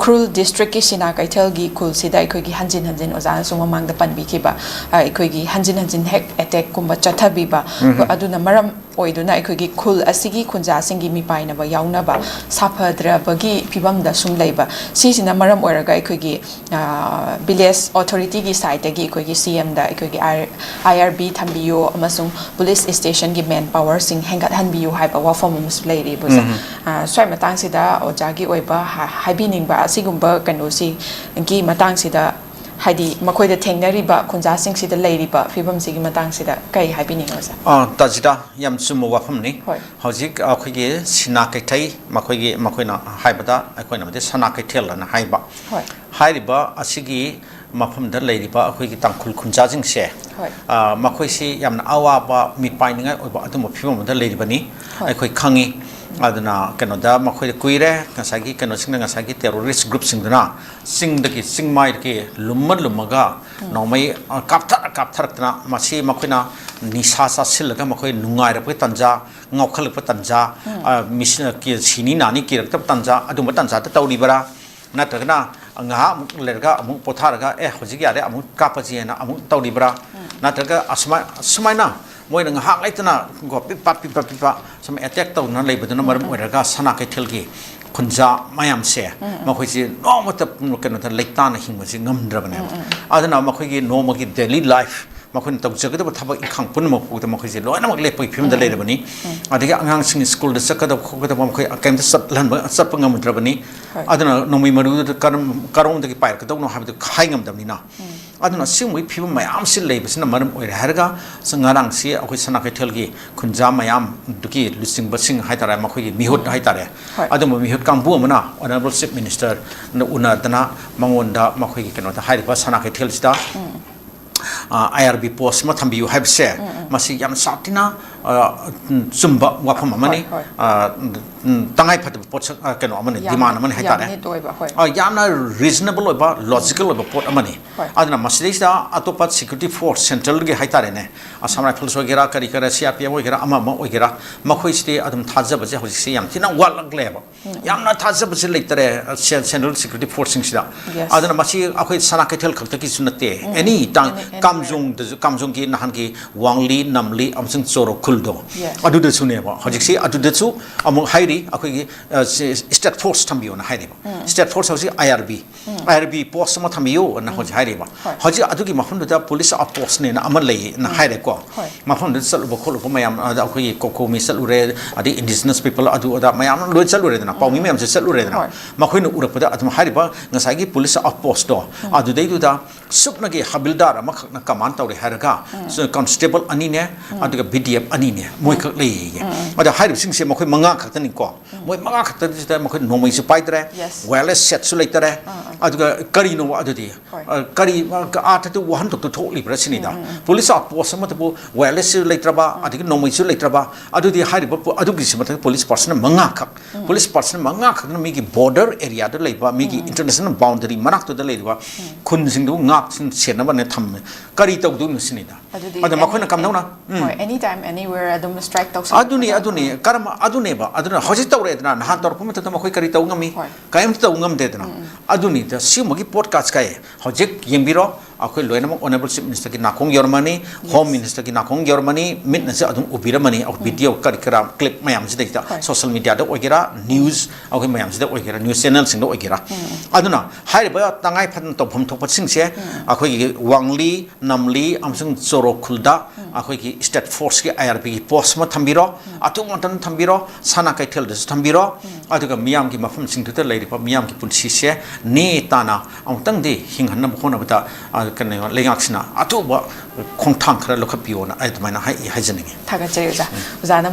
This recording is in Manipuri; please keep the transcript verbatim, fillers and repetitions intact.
ꯎꯈ꯭ꯔꯨꯜ ꯗꯤꯁꯇ꯭ꯔꯤꯛꯀꯤ ꯁꯤꯅꯥ ꯀꯩꯊꯦꯜꯒꯤ ꯈꯨꯜꯁꯤꯗ ꯑꯩꯈꯣꯏꯒꯤ ꯍꯟꯖꯤꯟ ꯍꯟꯖꯤꯟ ꯑꯣꯖꯥꯅꯁꯨ ꯃꯃꯥꯡꯗ ꯄꯟꯕꯤꯈꯤꯕ, ꯑ, ꯑꯩꯈꯣꯏꯒꯤ ꯍꯟꯖꯤꯟ ꯍꯟꯖꯤꯟ ꯍꯦꯛ ꯑꯦꯇꯦꯛꯀꯨꯝꯕ ꯆꯠꯊꯕꯤꯕ, ꯑꯗꯨꯅ ꯃꯔꯝ ꯑꯣꯏꯗꯨꯅ ꯑꯩꯈꯣꯏꯒꯤ ꯈꯨꯜ ꯑꯁꯤꯒꯤ ꯈꯨꯟꯖꯥꯁꯤꯡꯒꯤ ꯃꯤꯄꯥꯏꯅꯕ ꯌꯥꯎꯅꯕ ꯁꯥꯐꯗ꯭ꯔꯕꯒꯤ ꯐꯤꯕꯝꯗ ꯁꯨꯝ ꯂꯩꯕ꯫ ꯁꯤꯁꯤꯅ ꯃꯔꯝ ꯑꯣꯏꯔꯒ ꯑꯩꯈꯣꯏꯒꯤ, ꯑ, ꯚꯤꯂꯦꯖ ꯑꯣꯊꯣꯔꯤꯇꯤꯒꯤ ꯁꯥꯏꯠꯇꯒꯤ ꯑꯩꯈꯣꯏꯒꯤ ꯁꯤ ꯑꯦꯝꯗ ꯑꯩꯈꯣꯏꯒꯤ ꯑꯥꯏ ꯑꯥꯔ ꯕꯤ ꯊꯝꯕꯤꯌꯨ ꯑꯃꯁꯨꯡ ꯄꯨꯂꯤꯁ ꯁ꯭ꯇꯦꯁꯟꯒꯤ ꯃꯦꯟ ꯄꯥꯋꯔꯁꯤꯡ ꯍꯦꯟꯒꯠꯍꯟꯕꯤꯌꯨ ꯍꯥꯏꯕ ꯋꯥꯐꯝ ꯑꯃꯁꯨ ꯂꯩꯔꯤꯕꯁꯦ꯫ ꯎꯝ꯫ ꯑ, ꯁ꯭ꯋꯥꯏ ꯃꯇꯥꯡꯁꯤꯗ ꯑꯣꯖꯥꯒꯤ ꯑꯣꯏꯕ ꯍꯥ-, ꯍꯥꯏꯕꯤꯅꯤꯡꯕ ꯑꯁꯤꯒꯨꯝꯕ ꯀꯩꯅꯣꯁꯤꯒꯤ ꯃꯇꯥꯡꯁꯤꯗ, ꯍꯥꯏꯗꯤ ꯃꯈꯣꯏꯗ ꯊꯦꯡꯅꯔꯤꯕ ꯈꯨꯟꯖꯥꯁꯤꯡꯁꯤꯗ ꯂꯩꯔꯤꯕ ꯐꯤꯕꯝꯁꯤꯒꯤ ꯃꯇꯥꯡꯁꯤꯗ ꯀꯩ ꯍꯥꯏꯕꯤꯅꯤꯡꯉꯤ ꯑꯣꯖꯥ? ꯑ, ꯇꯥꯖꯤꯗꯥ, ꯌꯥꯝ ꯆꯨꯝꯕ ꯋꯥꯐꯝꯅꯤ꯫ ꯍꯣꯏ꯫ ꯍꯧꯖꯤꯛ ꯑꯩꯈꯣꯏꯒꯤ ꯁꯤꯅꯥ ꯀꯩꯊꯩ, ꯃꯈꯣꯏꯒꯤ, ꯃꯈꯣꯏꯅ ꯍꯥꯏꯕꯗ ꯑꯩꯈꯣꯏꯅꯕꯨꯗꯤ ꯁꯅꯥ ꯀꯩꯊꯦꯜ ꯑꯅ ꯍꯥꯏꯕ꯫ ꯍꯣꯏ꯫ ꯍꯥꯏꯔꯤꯕ ꯑꯁꯤꯒꯤ ꯃꯐꯝꯗ ꯂꯩꯔꯤꯕ ꯑꯩꯈꯣꯏꯒꯤ ꯇꯥꯡꯈꯨꯜ ꯈꯨꯟꯖꯥꯁꯤꯡꯁꯦ, ꯍꯣꯏ꯫ ꯑ, ꯃꯈꯣꯏꯁꯤ ꯌꯥꯝꯅ ꯑꯋꯥꯕ, ꯃꯤꯄꯥꯏꯅꯤꯡꯉꯥꯏ ꯑꯣꯏꯕ ꯑꯗꯨꯝꯕ ꯐꯤꯕꯝ ꯑꯃꯗ ꯂꯩꯔꯤꯕꯅꯤ꯫ ꯍꯣꯏ꯫ ꯑꯩꯈꯣꯏ ꯈꯪꯉꯤ꯫ ꯑꯗꯨꯅ ꯀꯩꯅꯣꯗ ꯃꯈꯣꯏꯗ ꯀꯨꯏꯔꯦ, ꯉꯁꯥꯏꯒꯤ ꯀꯩꯅꯣꯁꯤꯡꯅ, ꯉꯁꯥꯏꯒꯤ ꯇꯦꯔꯣꯔꯤꯁ ꯒ꯭ꯔꯨꯞꯁꯤꯡꯗꯨꯅ ꯆꯤꯡꯗꯒꯤ, ꯆꯤꯡꯃꯥꯏꯗꯒꯤ ꯂꯨꯝꯃ ꯂꯨꯝꯃꯒ ꯎꯝ꯫ ꯅꯣꯡꯃꯩ, ꯑ, ꯀꯥꯞꯊꯔ ꯀꯥꯞꯊꯔꯛꯇꯅ, ꯃꯁꯤ ꯃꯈꯣꯏꯅ ꯅꯤꯁꯥ ꯆꯥꯁꯤꯜꯂꯒ ꯃꯈꯣꯏ ꯅꯨꯡꯉꯥꯏꯔꯛꯄꯒꯤ ꯇꯥꯟꯖꯥ, ꯉꯥꯎꯈꯠꯂꯛꯄ ꯇꯥꯟꯖꯥ, ꯎꯝ꯫ ꯑ, ꯃꯤꯁ-, ꯀꯤ-, ꯁꯤꯅꯤ ꯅꯥꯅꯤ ꯀꯤꯔꯛꯇꯕ ꯇꯥꯟꯖꯥ, ꯑꯗꯨꯝꯕ ꯇꯥꯟꯖꯥꯗ ꯇꯧꯔꯤꯕꯔꯥ? ꯅꯠꯇ꯭ꯔꯒꯅ ꯉꯥꯏꯍꯥꯛ ꯑꯃꯨꯛ ꯂꯩꯔꯒ ꯑꯃꯨꯛ ꯄꯣꯊꯥꯔꯒ, "ꯑꯦ, ꯍꯧꯖꯤꯛ ꯌꯥꯔꯦ, ꯑꯃꯨꯛ ꯀꯥꯞꯄꯁꯤ" ꯍꯥꯏꯅ ꯑꯃꯨꯛ ꯇꯧꯔꯤꯕ꯭ꯔꯥ? ꯎꯝ꯫ ꯅꯠꯇ꯭ꯔꯒ ꯑꯁꯨꯃꯥꯏ-, ꯁꯨꯃꯥꯏꯅ ꯃꯣꯏꯅ ꯉꯥꯏꯍꯥꯛ ꯂꯩꯇꯅ ꯀꯣ, ꯄꯤꯠ ꯄꯥꯠ, ꯄꯤꯠ ꯄꯥꯠ, ꯄꯤꯠ ꯄꯥꯠ ꯁꯨꯝ ꯑꯦꯇꯦꯛ ꯇꯧꯗꯨꯅ ꯂꯩꯕꯗꯨꯅ ꯃꯔꯝ ꯎꯝ, ꯎꯝ꯫ ꯑꯣꯏꯔꯒ ꯁꯅꯥ ꯀꯩꯊꯦꯜꯒꯤ ꯈꯨꯟꯖꯥ ꯃꯌꯥꯝꯁꯦ, ꯎꯝ, ꯎꯝ꯫ ꯃꯈꯣꯏꯁꯤ ꯅꯣꯡꯃꯇ ꯀꯩꯅꯣꯗ ꯂꯩꯇꯥꯅ ꯍꯤꯡꯕꯁꯤ ꯉꯝꯗ꯭ꯔꯕꯅꯦꯕ꯫ ꯎꯝ, ꯎꯝ, ꯎꯝ꯫ ꯑꯗꯨꯅ ꯃꯈꯣꯏꯒꯤ ꯅꯣꯡꯃꯒꯤ daily life, ꯃꯈꯣꯏꯅ ꯇꯧꯖꯒꯗꯕ ꯊꯕꯛ ꯏꯪꯈꯥꯡ ꯄꯨꯝꯅꯃꯛ ꯐꯥꯎꯗ ꯃꯈꯣꯏꯁꯦ ꯂꯣꯏꯅꯃꯛ ꯂꯦꯞꯄꯒꯤ ꯐꯤꯕꯝꯗ ꯎꯝ, ꯎꯝ꯫ ꯂꯩꯔꯕꯅꯤ꯫ ꯎꯝ꯫ ꯑꯗꯒꯤ ꯑꯉꯥꯡꯁꯤꯡ ꯁ꯭ꯀꯨꯜꯗ ꯆꯠꯀꯗꯕ ꯈꯣꯠꯀꯗꯕ ꯃꯈꯣꯏ ꯀꯩꯝꯇ ꯆꯠꯍꯟꯕ, ꯆꯠꯄ ꯉꯝꯗ꯭ꯔꯕꯅꯤ꯫ ꯍꯣꯏ꯫ ꯑꯗꯨꯅ ꯅꯣꯡꯃꯩ ꯃꯔꯨꯗꯨ ꯀꯔꯝ-, ꯀꯔꯣꯝꯗꯒꯤ ꯄꯥꯏꯔꯛꯀꯗꯧꯅꯣ ꯍꯥꯏꯕꯗꯨ ꯍꯥꯏ ꯉꯝꯗꯕꯅꯤꯅ꯫ ꯎꯝ꯫ ꯑꯗꯨꯅ ꯑꯁꯤꯒꯨꯝꯕꯒꯤ ꯐꯤꯕꯝ ꯃꯌꯥꯝꯁꯤ ꯂꯩꯕꯁꯤꯅ ꯃꯔꯝ ꯑꯣꯏꯔꯦ ꯍꯥꯏꯔꯒ, ꯉꯔꯥꯡꯁꯤ ꯑꯩꯈꯣꯏ ꯁꯅꯥ ꯀꯩꯊꯦꯜꯒꯤ ꯈꯨꯟꯖꯥ ꯃꯌꯥꯝꯗꯨꯒꯤ ꯂꯨꯆꯤꯡꯕꯁꯤꯡ ꯍꯥꯏꯇꯥꯔꯦ, ꯃꯈꯣꯏꯒꯤ ꯃꯤꯍꯨꯠ ꯎꯝ꯫ ꯍꯥꯏꯇꯥꯔꯦ, ꯍꯣꯏ꯫ ꯑꯗꯨꯝꯕ ꯃꯤꯍꯨꯠ ꯀꯥꯡꯕꯨ ꯑꯃꯅ Honourable Chief Minister ꯅ ꯎꯅꯗꯅ ꯃꯉꯣꯟꯗ ꯃꯈꯣꯏꯒꯤ ꯀꯩꯅꯣꯗ ꯍꯥꯏꯔꯤꯕ ꯁꯅꯥ ꯀꯩꯊꯦꯜꯁꯤꯗ, ꯎꯝ꯫ ꯑ, ꯑꯥꯏ ꯑꯥꯔ ꯕꯤ ꯄꯣꯁ ꯑꯃ ꯊꯝꯕꯤꯌꯨ ꯍꯥꯏꯕꯁꯦ, ꯎꯝ, ꯎꯝ꯫ ꯃꯁꯤ ꯌꯥꯝ ꯁꯥꯊꯤꯅ ꯑ, ꯎꯝ, ꯆꯨꯝꯕ ꯋꯥꯐꯝ ꯑꯃꯅꯤ꯫ ꯍꯣꯏ, ꯍꯣꯏ꯫ ꯑ, ꯎꯝ, ꯇꯉꯥꯏ ꯐꯗꯕ ꯄꯣꯠꯁꯛ, ꯑ, ꯀꯩꯅꯣ ꯑꯃꯅꯤ, ꯌꯥꯝꯅ, demand ꯑꯃꯅꯤ ꯍꯥꯏꯇꯥꯔꯦ꯫ ꯌꯥꯝꯅ ꯅꯤꯠ ꯑꯣꯏꯕ, ꯍꯣꯏ꯫ ꯑ, ꯌꯥꯝꯅ reasonable ꯑꯣꯏꯕ, logical ꯑꯣꯏꯕ ꯄꯣꯠ ꯑꯃꯅꯤ꯫ ꯍꯣꯏ꯫ ꯑꯗꯨꯅ ꯃꯁꯤꯗꯩꯁꯤꯗ ꯑꯇꯣꯞꯄ security force centralꯒꯤ ꯍꯥꯏꯇꯥꯔꯦꯅꯦ, Assam Rifles ꯑꯣꯏꯒꯦꯔꯥ, ꯀꯔꯤ ꯀꯔꯥ, C R P F ꯑꯣꯏꯒꯦꯔꯥ, ꯑꯃ ꯑꯃ ꯑꯣꯏꯒꯦꯔꯥ, ꯃꯈꯣꯏꯁꯤꯗꯤ ꯑꯗꯨꯝ ꯊꯥꯖꯕꯁꯦ ꯍꯧꯖꯤꯛꯁꯦ ꯌꯥꯝ ꯊꯤꯅ ꯋꯥꯠꯂꯛꯂꯦꯕ꯫ ꯎꯝ꯫ ꯌꯥꯝꯅ ꯊꯥꯖꯕꯁꯦ ꯂꯩꯇꯔꯦ, ꯑ, ꯁꯦꯟ-, central security forceꯁꯤꯡꯁꯤꯗ꯫ Yes꯫ ꯑꯗꯨꯅ ꯃꯁꯤ ꯑꯩꯈꯣꯏ ꯁꯅꯥ ꯀꯩꯊꯦꯜ ꯈꯛꯇꯒꯤꯁꯨ ꯅꯠꯇꯦ, ꯎꯝ꯫ Any time, any, anywhere꯫ ꯀꯥꯝꯖꯣꯡꯗꯁꯨ, ꯀꯥꯝꯖꯣꯡꯒꯤ ꯅꯍꯥꯟꯒꯤ ꯋꯥꯡꯂꯤ, ꯅꯝꯂꯤ ꯑꯃꯁꯨꯡ ꯆꯣꯔꯣ ꯈꯨꯜꯗꯣ, Yes꯫ ꯑꯗꯨꯗꯁꯨꯅꯦꯕ꯫ ꯍꯧꯖꯤꯛꯁꯤ ꯑꯗꯨꯗꯁꯨ ꯑꯃꯨꯛ ꯍꯥꯏꯔꯤ, ꯑꯩꯈꯣꯏꯒꯤ, ꯑ, ꯁꯤ state force ꯊꯝꯕꯤꯌꯣꯅ ꯍꯥꯏꯔꯤꯕ꯫ ꯎꯝ꯫ State force ꯍꯧꯖꯤꯛ I R B, um. I R B post ꯑꯃ ꯊꯝꯕꯤꯌꯨ ꯑꯅ ꯎꯝ꯫ ꯍꯧꯖꯤꯛ ꯍꯥꯏꯔꯤꯕ꯫ ꯍꯣꯏ꯫ ꯍꯧꯖꯤꯛ ꯑꯗꯨꯒꯤ ꯃꯐꯝꯗꯨꯗ police outpostꯅꯦꯅ ꯑꯃ ꯂꯩꯌꯦꯅ ꯎꯝ꯫ ꯍꯥꯏꯔꯦꯀꯣ꯫ ꯍꯣꯏ꯫ ꯃꯐꯝꯗꯨꯗ ꯆꯠꯂꯨꯕ ꯈꯣꯠꯂꯨꯕ ꯃꯌꯥꯝ, ꯑꯗ ꯑꯩꯈꯣꯏꯒꯤ ꯀꯣꯀꯣꯃꯤ ꯆꯠꯂꯨꯔꯦ, ꯑꯗꯩ indigenous people ꯑꯗꯨ ꯑꯗꯥ ꯃꯌꯥꯝ ꯑꯃ ꯂꯣꯏ ꯆꯠꯂꯨꯔꯦꯗꯅ, ꯄꯥꯎꯃꯤ ꯎꯝ꯫ ꯃꯌꯥꯝꯁꯦ ꯆꯠꯂꯨꯔꯦꯗꯅ, ꯍꯣꯏ꯫ ꯃꯈꯣꯏꯅ ꯎꯔꯛꯄꯗ ꯑꯗꯨꯝ ꯍꯥꯏꯔꯤꯕ ꯉꯁꯥꯏꯒꯤ police outpostꯇꯣ, ꯎꯝ꯫ ꯑꯗꯨꯗꯩꯗꯨꯗ ꯁꯨꯞꯅꯒꯤ ꯍꯕꯤꯜꯗꯥꯔ ꯑꯃꯈꯛꯅ command ꯇꯧꯔꯦ ꯍꯥꯏꯔꯒ, ꯎꯝ꯫ Constable ꯑꯅꯤꯅꯦ, ꯎꯝ꯫ ꯑꯗꯨꯒ B D F ꯑꯅꯤꯅꯦ, ꯃꯣꯏ ꯎꯝ꯫ ꯈꯛ ꯂꯩꯌꯦ꯫ ꯎꯝ, ꯎꯝ꯫ ꯑꯗ ꯍꯥꯏꯔꯤꯕꯁꯤꯡꯁꯦ ꯃꯈꯣꯏ ꯃꯉꯥ ꯈꯛꯇꯅꯤꯀꯣ꯫ ꯎꯝ꯫ ꯃꯣꯏ ꯃꯉꯥ ꯈꯛꯇꯗ ꯃꯈꯣꯏ ꯅꯣꯡꯃꯩꯁꯨ ꯄꯥꯏꯗ꯭ꯔꯦ, Yes꯫ Wireless setꯁꯨ ꯂꯩꯇꯔꯦ, ꯑꯥ, ꯑꯥ꯫ ꯑꯗꯨꯒ ꯀꯔꯤꯅꯣ ꯑꯗꯨꯗꯤ? ꯍꯣꯏ꯫ ꯑ, ꯀꯔꯤ, ꯑ, ꯑꯥꯔꯊꯗꯨ ꯋꯥꯍꯟꯊꯣꯛꯇꯨ ꯊꯣꯛꯂꯤꯕ꯭ꯔꯥ ꯁꯤꯅꯤꯗ꯫ ꯎꯝ, ꯎꯝ, ꯎꯝ꯫ Police outpost ꯑꯃꯗꯕꯨ wirelessꯁꯨ ꯂꯩꯇ꯭ꯔꯕ, ꯎꯝ꯫ ꯑꯗꯒꯤ ꯅꯣꯡꯃꯩꯁꯨ ꯂꯩꯇ꯭ꯔꯕ, ꯑꯗꯨꯗꯤ ꯍꯥꯏꯔꯤꯕ ꯄꯣ-, ꯑꯗꯨꯒꯤꯁꯨ ꯃꯊꯛꯇ police personnel ꯃꯉꯥꯈꯛ, ꯎꯝ꯫ Police personnel ꯃꯉꯥꯈꯛꯅ ꯃꯤꯒꯤ border areaꯗ ꯂꯩꯕ, ꯃꯤꯒꯤ ꯎꯝ꯫ International boundary ꯃꯅꯥꯛꯇꯨꯗ ꯂꯩꯔꯤꯕ ꯎꯝ꯫ ꯈꯨꯟꯁꯤꯡꯗꯨꯕꯨ ꯉꯥꯛ ꯁꯦꯟꯅꯕꯅꯦ ꯊꯝꯃꯦ꯫ ꯀꯔꯤ ꯇꯧꯗꯣꯏꯅꯣ ꯁꯤꯅꯤꯗ꯫ ꯑꯗꯨꯗꯤ ꯑꯗ ꯃꯈꯣꯏꯅ any, ꯀꯝꯗꯧꯅ? ꯎꯝ꯫ ꯍꯣꯏ, any time, anywhere ꯑꯗꯨꯝ strike ꯇꯧꯁꯜꯂꯛꯄꯗ꯫ ꯑꯗꯨꯅꯤ, ꯑꯗꯨꯅꯤ꯫ ꯑꯥ꯫ ꯀꯔꯝꯕ, ꯑꯗꯨꯅꯦꯕ꯫ ꯑꯗꯨꯅ ꯍꯧꯖꯤꯛ ꯇꯧꯔꯦꯗꯅ, ꯅꯍꯥꯟ ꯇꯧꯔꯛꯄ ꯃꯇꯝꯗ ꯃꯈꯣꯏ ꯀꯔꯤ ꯇꯧ ꯉꯝꯃꯤ? ꯍꯣꯏ꯫ ꯀꯔꯤꯝꯇ ꯇꯧ ꯉꯝꯗꯦꯗꯅ꯫ ꯎꯝ, ꯎꯝ꯫ ꯑꯗꯨꯅꯤꯗ, ꯁꯤꯒꯨꯝꯕꯒꯤ ꯄꯣꯠ ꯀꯥꯁ ꯀꯥꯏ꯫ ꯍꯧꯖꯤꯛ ꯌꯦꯡꯕꯤꯔꯣ, ꯑꯩꯈꯣꯏ ꯂꯣꯏꯅꯃꯛ Honourable Chief Ministerꯒꯤ ꯅꯥꯀꯣꯡ ꯌꯧꯔꯝꯃꯅꯤ, Yes꯫ Home Ministerꯒꯤ ꯅꯥꯀꯣꯡ ꯌꯧꯔꯝꯃꯅꯤ, ꯃꯤꯠꯅꯁꯨ ꯑꯗꯨꯝ ꯎꯕꯤꯔꯝꯃꯅꯤ, ꯑꯩꯈꯣꯏ ꯎꯝ꯫ Video ꯀꯔꯤ ꯀꯔꯥ clip ꯃꯌꯥꯝꯁꯤꯗꯩꯗ, ꯍꯣꯏ꯫ Social mediaꯗ ꯑꯣꯏꯒꯦꯔꯥ, news ꯑꯩꯈꯣꯏ ꯃꯌꯥꯝꯁꯤꯗ ꯑꯣꯏꯒꯦꯔꯥ, news channelꯁꯤꯡꯗ ꯑꯣꯏꯒꯦꯔꯥ꯫ ꯎꯝ꯫ ꯑꯗꯨꯅ ꯍꯥꯏꯔꯤꯕ ꯇꯉꯥꯏ ꯐꯗꯅ ꯇꯧꯐꯝ ꯊꯣꯛꯄꯁꯤꯡꯁꯦ ꯎꯝ꯫ ꯑꯩꯈꯣꯏꯒꯤ ꯋꯥꯡꯂꯤ, ꯅꯝꯂꯤ ꯑꯃꯁꯨꯡ ꯆꯣꯔꯣ ꯈꯨꯜꯗ ꯎꯝ꯫ ꯑꯩꯈꯣꯏꯒꯤ state forceꯀꯤ I R Bꯒꯤ post ꯑꯃ ꯊꯝꯕꯤꯔꯣ, ꯎꯝ꯫ ꯑꯊꯨꯕ ꯃꯇꯝꯗ ꯊꯝꯕꯤꯔꯣ, ꯁꯅꯥ ꯀꯩꯊꯦꯜꯗꯁꯨ ꯊꯝꯕꯤꯔꯣ, ꯎꯝ꯫ ꯑꯗꯨꯒ ꯃꯤꯌꯥꯝꯒꯤ ꯃꯐꯝꯁꯤꯡꯗꯨꯗ ꯂꯩꯔꯤꯕ ꯃꯤꯌꯥꯝꯒꯤ ꯄꯨꯟꯁꯤꯁꯦ ꯅꯦ ꯇꯥꯅ ꯑꯃꯨꯛꯇꯪꯗꯤ ꯍꯤꯡꯍꯟꯅꯕ ꯍꯣꯠꯅꯕꯗ, ꯑ, ꯀꯩꯅꯣ, ꯂꯩꯉꯥꯛꯁꯤꯅ ꯑꯊꯨꯕ ꯈꯣꯡꯊꯥꯡ ꯈꯔ ꯂꯧꯈꯠꯄꯤꯌꯣꯅ ꯑꯩ ꯑꯗꯨꯃꯥꯏꯅ ꯍꯥꯏ-, ꯍꯥꯏꯖꯅꯤꯡꯉꯤ꯫ ꯊꯥꯒꯠꯆꯔꯤ ꯑꯣꯖꯥ꯫ ꯎꯝ꯫ ꯑꯣꯖꯥꯅ